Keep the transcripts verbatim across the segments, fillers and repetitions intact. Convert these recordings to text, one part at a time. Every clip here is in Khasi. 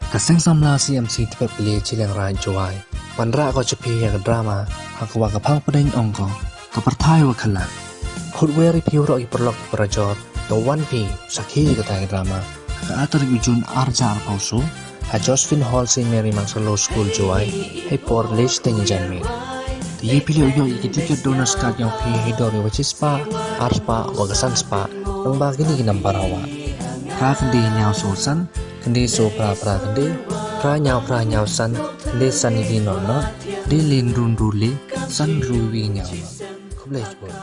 Ka Seng Samla C M C Tpep Pli Chileng Raid Jowai, wanrah ko cha phi ïa ka drama ha ka wa ka phang pdeng ong ko, Ka Pyrthai Wa Khlad. Khut wer ïa phi waroh ki paralok parajor, to wan phi sakhi ïa kata ka drama ha ka atar u Jun arhajar arphew saw ha Josephine Hall Saint Mary Marshall Law School Jowai, hei por leit teng janmiet. Te ïa phi leh u ïoh ïa ki tiket donors card jong phi hei dor ïa wa shispah, arspah wa ka sanspah, lyngba kine ki nambar hawa: ka khyndai hynñiew saw san, khyndai saw phra phra khyndai, phra hynñiew phra hynñiew san, khyndai san ïa ki nod nod, khyndai lai hynriew hynriew lai, san hynriew wi hynñiew nod. Khublei shibun.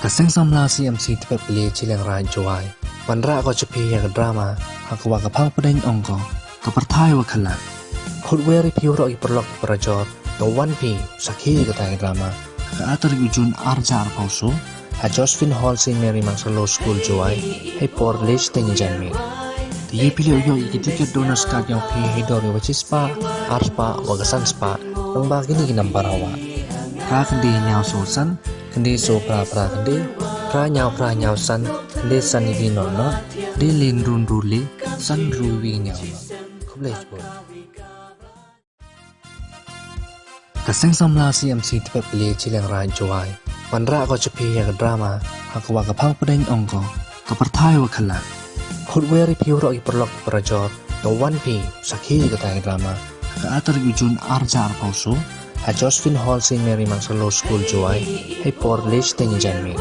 Ka Seng Samla C M C Tpep Pli Chileng Raid Jowai, wanrah ko cha phi ïa ka drama ha ka wa ka phang pdeng ong ko, Ka Pyrthai Wa Khlad. Khut wer ïa phi waroh ki paralok parajor, to wan phi sakhi ïa kata ka drama ha ka atar u Jun arhajar arphew saw ha Josephine Hall Saint Mary Marshall Law School Jowai, hei por leit teng janmiet. Te ïa phi leh u ïoh ïa ki tiket donors card jong phi hei dor ïa wa shispah, arspah wa ka sanspah, lyngba kine ki nambar hawa: ka khyndai hynñiew saw san, khyndai saw phra phra khyndai, phra hynñiew phra hynñiew san, khyndai san ïa ki nod nod, khyndai lai hynriew hynriew lai, san hynriew wi hynñiew nod. Khublei shibun. Ka Seng Samla C M C Tpep Pli Chileng Raid Jowai, wanrah ko cha phi ïa ka drama ha ka wa ka phang pdeng ong ko, Ka Pyrthai Wa Khlad. Khut wer ïa phi waroh ki paralok parajor, to wan phi sakhi ïa kata ka drama ha ka atar u Jun arhajar arphew saw ha Josephine Hall Saint Mary Marshall Law School Jowai, hei por leit teng janmiet.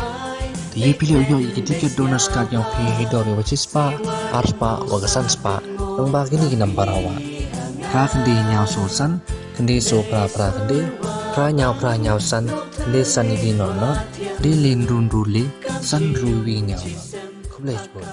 Te ïa phi leh u ïoh ïa ki tiket donors card jong phi hei dor ïa wa shispah, arspah wa ka sanspah, lyngba kine ki nambar hawa: ka khyndai hynñiew saw san, khyndai saw phra phra khyndai, phra hynñiew phra hynñiew san, khyndai san ïa ki nod nod, khyndai lai hynriew hynriew lai, san hynriew wi hynñiew nod. Khublei shibun.